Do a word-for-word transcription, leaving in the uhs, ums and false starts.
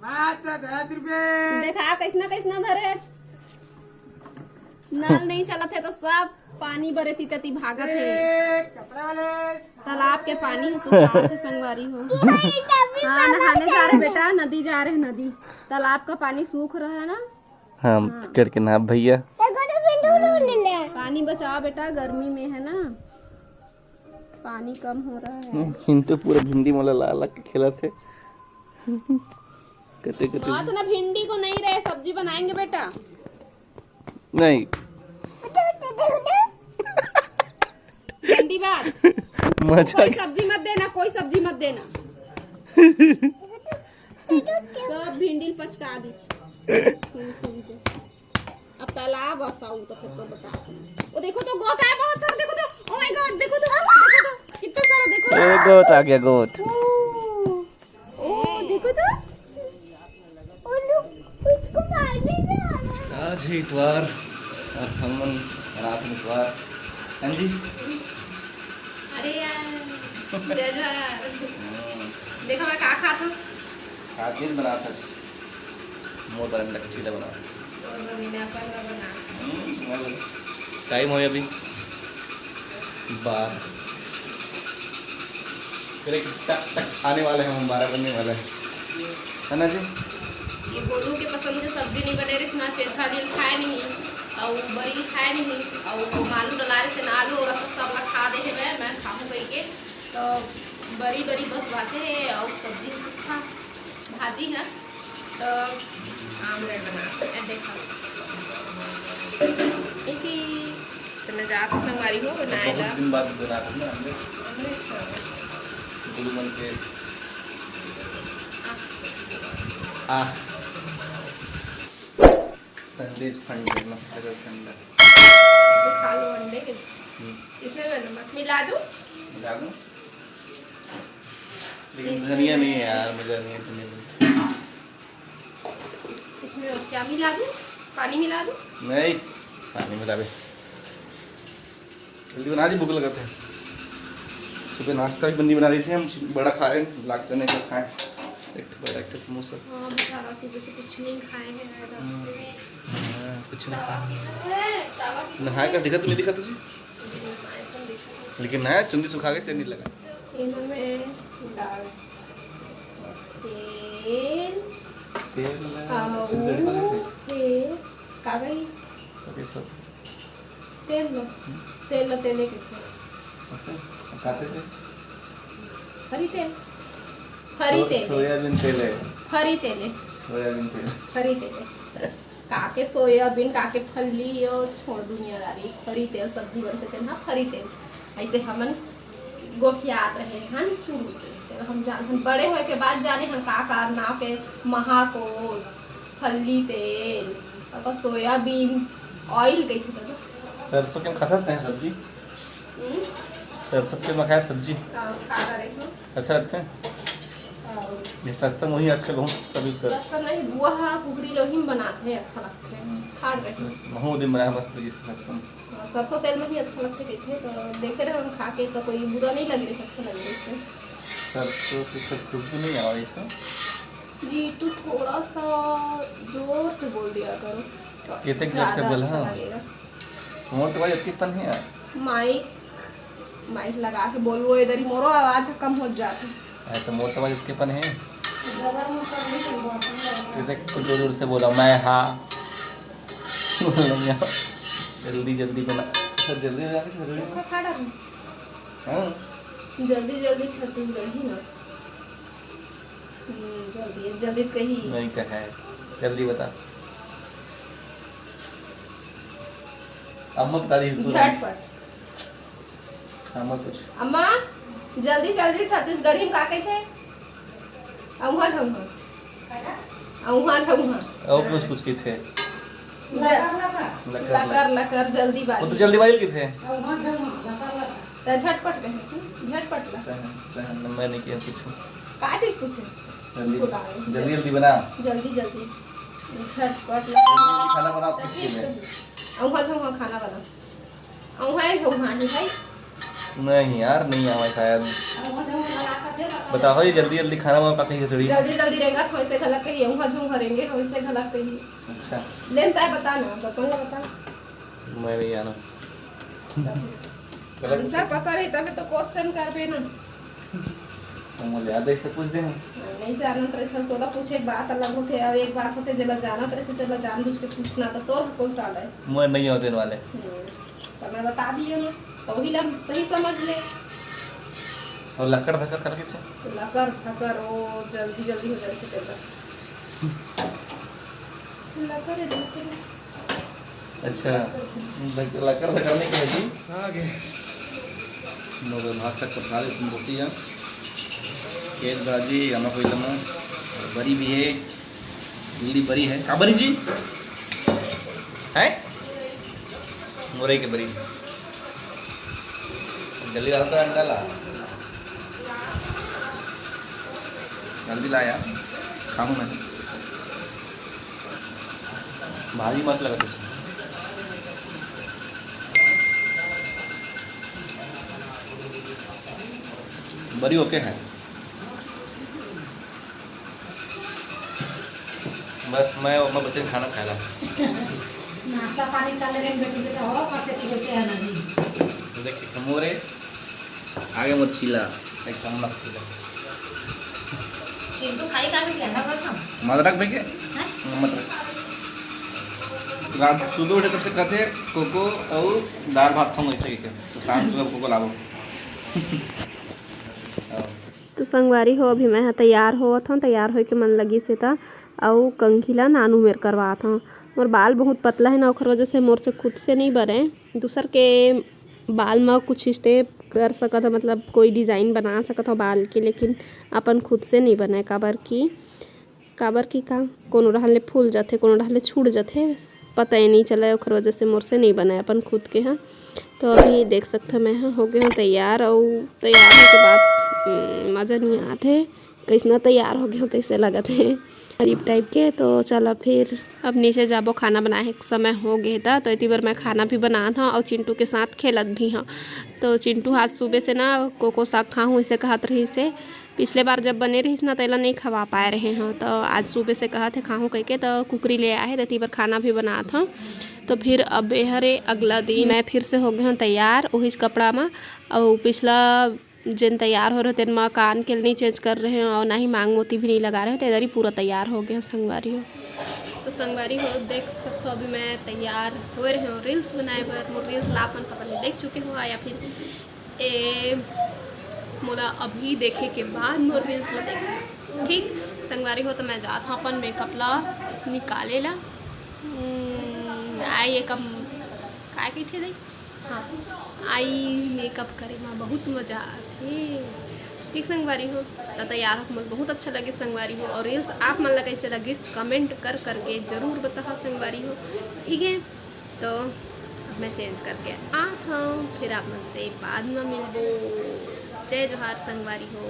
मात्र दस रुपए। देखा, कैसना कैसना धरे। नल नहीं चलत हे तो सब पानी बरे तीता ती भागत हे। ए, कपड़ा वाले। तालाब के पानी ह सुखात हे, संगवारी हो। हाँ, नहाने जा रहे बेटा, नदी जा रहे, नदी। तालाब का पानी सूख रहा है ना। हाँ, हाँ। करके नहा भैया। पानी बचाओ बेटा, गर्मी में है ना, पानी कम हो रहा है। हम्म, चिंटू पूरा भिंडी मोला ला ला के खेलत हे। कते कते। हाँ, तो ना भिंडी को नहीं रहे, सब्जी बनाएंगे बेटा। नहीं। भिंडी बात। मजाक। कोई सब्जी मत देना, कोई सब्जी मत देना। सब भिंडी पचका दी। अब तालाब असाऊ तो फिर तो बता। वो देखो तो गोट है बहुत सारा, देखो तो। Oh my God, देखो तो, देखो तो, कितना सारा, देखो तो। ए, गोट आ गया, गोट। ओ, ओ, देखो तो। ओ, look, उसको मारने जा रहा है। आज है इतवार और हमन रात में इतवार। हाँ जी। अरे यार, जय जोहार। हम्म। देखो मैं का खात हूँ। आज दिन बना था। मोर बर अंडा के चीला बना। तोर बर मीना अपन बर बना। हम्म, तुम्हारे बर। टाइम हो अभी बारह। फिर एक टक टक आने वाले हैं, हम बारह बजने वाले हैं, है ना जी? ये गोलू के पसंद के सब्जी नहीं बने रिस ना, चेथा दिल खाए नहीं, और बरील खाए नहीं, और वो आलू डला रिस ना, आलू और सब सब ला खा दे है, मैं खाऊं कह के। तो बरी बरी बस बाचे है और सब्जी सुखा भाजी है। तो आमलेट बना, ए देखा। एक ही तो मैं जात संगवारी हो बनाए बहुत ला। दिन बाद बना रहे ना आमलेट। आमलेट का। गुलू मन के। आ। संदेश फंड मस्त ठंडा। तो खा लो अंडे के। हम्म। इसमें मैं नमक मिला दूं? मिला दूं? लेकिन धनिया नहीं है यार, मजा नहीं है धनिया में। इसमें और क्या मिला दूं? पानी मिला दूं? नहीं, पानी मिला दे। जल्दी बना जी, भूख लगा था। सुबह नाश्ता भी बंदी बना दी थी हम, बड़ा खाए, लाग तो नहीं कुछ खाए। एक ठो बड़ा, एक ठो समोसा। हाँ, बेचारा सुबह से कुछ नहीं खाए हैं यार, रास्ते में। हाँ, कुछ नहीं खाए। नहाए का दिखा तो नहीं दिखा तुझे? लेकिन नहाए, चुंदी सुखा के तेल नहीं लगा। इनमें डाल तेल। तेल लगा, और फिर तड़का लगा। तेल। का गई? तेल लो। तेल लो, तेल एक। ऐसे? खाते थे? फरी तेल। फरी तेल। सोयाबीन तेल है। फरी तेल है। सोयाबीन तेल। फरी तेल है। काके सोयाबीन, काके फल्ली, यो छोड़ दुनियादारी। फरी तेल सब्जी बनते थे ना, फरी तेल। ऐसे हमन गोठियात रहे हन शुरू से। तेल हम जान, हम बड़े होए के बाद जाने हन का का नाव के, महाकोस, फल्ली तेल, और सोयाबीन ऑयल कही थे दादा। सरसों के खाते हैं सब्जी। हम्म? सरसों के मखाए सब्जी। हाँ, खा रहे हो। अच्छा लगते हैं। हाँ। ये सस्ता वही आजकल बहुत कभी कर। सस्ता नहीं, बुआ हा कुकरी लोही में बनाते हैं, अच्छा लगते हैं। हम्म। खा रहे हो। महू दिन बनाया मस्त लगी सरसों। हाँ, सरसों तेल में ही अच्छा लगते कहते हैं, तो देखे रहे हम खा के, तो कोई बुरा नहीं लग रही, अच्छा लग रही इससे। सरसों की तो खुशबू नहीं आ रही इससे। जी, तू थोड़ा सा जोर से बोल दिया करो, तो कितने जोर से ज़्यादा बोला? अच्छा हाँ। लगेगा। मोर तो भाई अतकी पन है यार। माइक, माइक लगा के बोलबो, इधर ही मोरो आवाज कम हो जात है। अरे तो मोर तो भाई अतकी पन है। कितने जोर जोर से बोला मैं, हाँ। जल्दी जल्दी बना, जल्दी बना के जरूरी। सूखा खा डालूं? हाँ। जल्दी जल्दी छत्तीसगढ़ी ना। हम्म, जल्दी, जल्दी तो कही। नहीं तो है। जल्दी बता। अम्मा बता दी तू। झटपट। अम्मा कुछ। अम्मा, जल्दी जल्दी छत्तीसगढ़ी में का कहते? अम्मा झम्मा। अम्मा झम्मा। और कुछ कुछ कहते? ज-, लकर, लकर। लकर, लकर, जल्दीबाजी। वो तो जल्दीबाजी कहते। तो झटपट कहे, झटपट ला। तहन, तहन मैं नहीं किया कुछ। का चीज पूछे? जल्दी, बुलाओ। जल्दी, जल्दी बना। जल्दी, जल्दी। झटपट ला। खाना बनाओ, तो कुछ ठीक चीज है। तो। अम्मा झम्मा खाना बना। अम्मा झम्मा ही भाई। नहीं यार, नहीं आवे शायद। बताओ ये जल्दी जल्दी खाना वाना पकाई खिचड़ी। जल्दी जल्दी रेंगत, वैसे घलक कही, उहाँ झुम रेंगे, वैसे घलक कही। अच्छा। लेन ताय बता ना, तो तुम बता। मैं नहीं जाना। गलत। आंसर पता रही तभी तो क्वेश्चन करबे ना। तो मैं याद है, इससे पूछ दे हम। नहीं जानत रहे थे, सोला पूछे एक बात अलग होते, अब एक बात होते, जेला जानत रहे थे, तेला जानबूझ के पूछना, तो तोर कौन सा है? मैं नहीं होते वाले। हम्म। तो मैं बता दिए ना, तो वही ला सही समझ ले। और लकड़ धकड़ करके थे? लकर धकर, वो जल्दी जल्दी हो जाए थे तेरा। लकर है, लकर है। अच्छा, लक-, लकर धकर नहीं कहे जी। आ गए। नौ बजे भात तक प्रसाद संतोषी है। एक भाजी, अमा कोई लमा, बरी भी है। भिंडी बरी है। का बरी जी? है? मुरई के बरी। जल्दी डाल तो अंडा ला। जल्दी ला यार, खाऊं मैं। भाजी मस्त लगा तुझे। बरी ओके है। बस मैं, मैं बच्चे खाना खाएला। नाश्ता पानी कर लेंगे बेटी बेटा हो, पर से की बेटे है ना जी। देख, मोरे आगे मोर चीला, एक चम्मच चीला। चिंटू खाई का भी क्या ना बस हम। मत रख बेके। हैं? मत रख। रात सुबह उठे तब से कहते कोको और दाल भात खाऊंगा ऐसे ही के। तो शाम को कोको लाओ। तो संगवारी हो, अभी मैं ह तैयार होवत हौं, तैयार होए के मन लगिस हे त, अउ कंघी ला नानू मेर करवात हौं। मोर बाल बहुत पतला हे ना, ओखर वजह से मोर से खुद से नइ बने। दूसर के बाल म कुछ स्टेप कर सकत हौं, मतलब कोई डिजाइन बना सकत हौं बाल के, लेकिन अपन खुद से नइ बने, काबर कि काबर कि का, कोनो डहर ले फूल जाथे, कोनो डहर ले छूट जाथे, पता ही नहीं चले, ओखर वजह से मोर से नहीं बनाए अपन खुद के ह। तो अभी देख सकथो, मैं ह हो गे हौं तैयार, अउ तैयार होए के बाद, उम, मजा नहीं आत हे, कइसना तैयार हो गे हौं, तइसे लगत हे अजीब टाइप के। तो चलो फिर अब नीचे जाबो, खाना बनाए के समय हो गे हे त, तो इतनी बार मैं खाना भी बनात हौं अउ चिंटू के साथ खेलत भी हौं। तो चिंटू आज सुबह से ना कोको साग खाहूँ, इसे कहत रहिस हे, पिछले बार जब बने रहिस ना, तेला नइ खवा पाए रहे हौं, तो आज सुबह से कहत हे खाहूँ कहिके, तो कुकरी ले आए हे, तेती बर खाना भी बनात हौं। तो फिर अब एहरे अगला दिन मैं फिर से हो गे हौं तैयार, उहीच कपड़ा म, अउ पिछला जेन तैयार हो रहे, तेन म कान के नइ चेंज कर रहे हौं, अउ ना ही मांग मोती भी नइ लगा रहे हौं, तो इधर ही पूरा तैयार हो गे हौं संगवारी हो। तो संगवारी हो, देख सकथो, अभी मैं तैयार हो रहे हौं रील्स बनाए बर। मोर रील्स ला अपन पता नहीं देख चुके हो या फिर ए, मोला अभी देखे के बाद मोर रील्स ला देखना। ठीक, संगवारी हो, तो मैं जात हौं अपन मेकअप ला निकाले ला। हम्म, आई मेकअप, काय कहिथे दई? हाँ, आई मेकअप करे मा बहुत मजा आथे। ठीक संगवारी हो, त तैयार होके मोला बहुत अच्छा लगिस संगवारी हो, और रील्स आप मन ला कइसे लगिस, कमेंट कर करके जरूर बताहा संगवारी हो। ठीक है, तो अब मैं चेंज करके आत हौं, फिर आप मन से बाद में मिलबो। जय जोहार संगवारी हो।